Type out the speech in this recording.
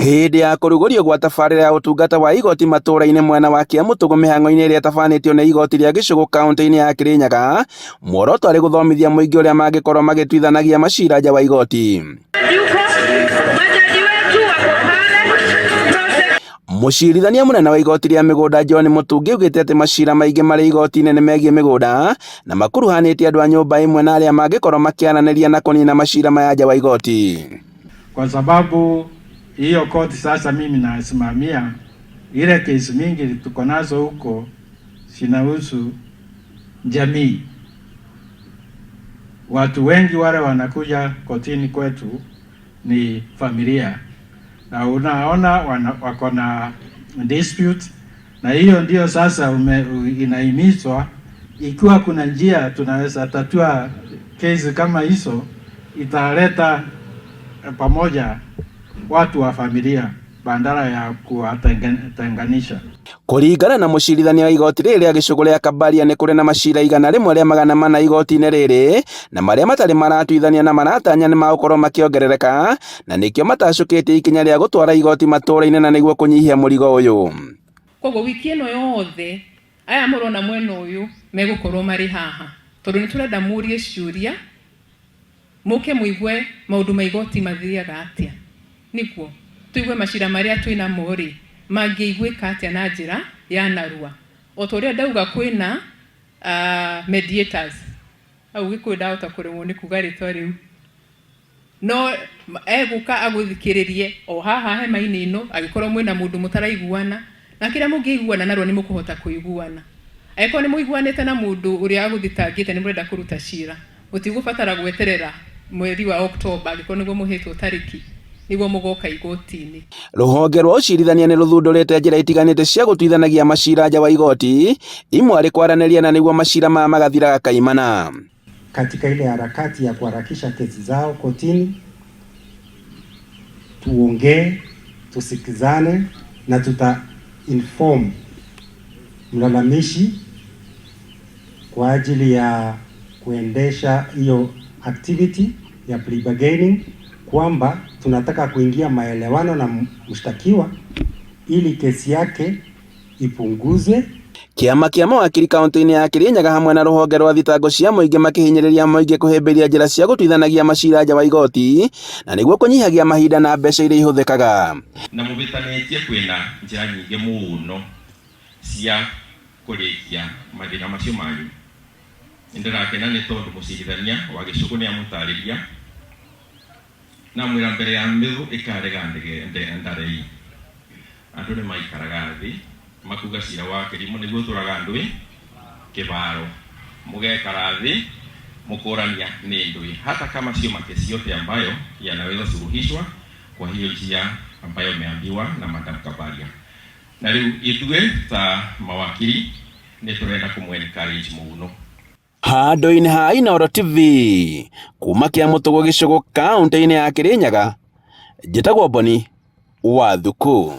Hĩndĩ ya kũrugũrio gwa tabarĩra ya ũtungata wa igoti matũũra-inĩ mwena wa Kiamũtũgũ mĩhang'o-inĩ ĩrĩa ĩtabanĩtio nĩ igoti rĩa Gĩcũgũ kaũntĩ-inĩ ya Kĩrĩnyaga, muoroto arĩ gũthomithia mũingĩ ũrĩa mangĩkorwo magĩtuithanagia macira nja wa igoti. Mũcirithania mũnene wa igoti rĩa mĩgũnda John Mũtungi augĩte atĩ macira maingĩ marĩ igoti-inĩ nĩ megiĩ mĩgũnda na makuruhanĩtie andũ a nyũmba ĩmwe na arĩa mangĩkorwo makĩaranĩria na kũnina macira maya nja wa igoti. Kwa sababu hiyo koti sasa mimi nasimamia, ile kesi mingi tuko nazo huko zinahusu jamii. Watu wengi wale wanakuja kotini kwetu ni familia, na unaona wako na dispute, na hiyo ndio sasa inahimizwa, ikiwa kuna njia tunaweza tatua kesi kama hizo, italeta pamoja watu wa familia badala ya kuwatenganisha. Kũringana na mũcirithania wa igoti rĩrĩ rĩa Gĩcũgũ rĩa Kabaria nĩ kũrĩ na macira 104 igoti-inĩ rĩrĩ na marĩa matarĩ maratuithania na maratanya nĩ magũkorwo makĩongerereka na nĩkĩo matacũkĩtie ikinya rĩa gũtwara igoti matũũra-inĩ na nĩguo kũnyihia mũrigo ũyũ. Koguo wiki ĩno yothe aya mũrona mwena ũyũ megũkorwo marĩ haha tondũ nĩ tũrenda mũrie ciũria mũke mũigue maũndũ ma igoti mathiaga atĩa nĩguo tũigue macira marĩa twĩnamo rĩ mangĩiguĩka atĩa na njĩra ya narua. O ta ũrĩa ndauga kwĩna mediators hau Gĩkũyũ ndahota kũremwo nĩ kuga rĩtwa rĩu no egũka agũthikĩrĩrie o haha hema-inĩ ĩno angĩkorwo mwĩna mũndũ mũtaraiguana na kĩrĩa mũngĩiguana narua nĩ mũkũhota kũiguana. Angĩkorwo nĩ mũiguanĩte na mũndũ ũrĩa agũthitangĩte nĩ mũrenda kũruta cira mũtigũbatara gweterera mweri wa Oktoba angĩkorwo nĩguo mũhetwo tarĩki nĩguo mũgoka igoti-inĩ. Rũhonge rwa ũcirithania nĩ rũthundũrĩte njĩra itiganĩte cia gũtuithanagia macira nja wa igoti, imwe arĩ kwaranĩria na nĩguo macira maya magathiraga kaimana. Katika ile harakati ya kuharakisha kesi zao kotini, tuongee, tusikizane na tuta inform mlalamishi kwa ajili ya kuendesha hiyo activity ya plea bargaining, kwamba tunataka kuingia maelewano na mshtakiwa ili kesi yake ipunguzwe. Kĩama kĩa mawakiri kaunti-inĩ ya Kirinyaga hamwe na rũhonge rwa thitango cia mũingĩ makĩhinyĩrĩria mũingĩ kũhĩmbĩria njĩra cia gũtuithanagia macira nja wa igoti na nĩguo kũnyihagia mahinda na mbeca iria ihũthĩkaga. Na mũhĩtanĩtie kwĩna njĩra nyingĩ mũno cia kũrĩkia mathĩna macio manyu. Nĩndĩrakena nĩ tondũ mũcirithania wa Gĩcũgũ nĩamũtarĩria na amwĩra mbere ya mĩthũ ĩkarega ndarei. Andũ nĩ maikaraga thĩ makuga cira wa kĩrimũ nĩguo ũtũraga ndũĩ kĩbaro. Mũgekara thĩ mũkũrania nĩ ndũĩ, hata kama sio makesi yote ambayo yanaweza suluhishwa kwa hiyo njia ambayo imeambiwa na Madam Kabaria. Na rĩu ithuĩ ta mawakiri nĩ tũrenda kũmũ encourage mũno. Handũ-inĩ ha Inooro TV kuma Kĩamũtũgũ Gĩcũgũ kaũntĩ-inĩ ya Kĩrĩnyaga, njĩtagwo Boni wa Thuku.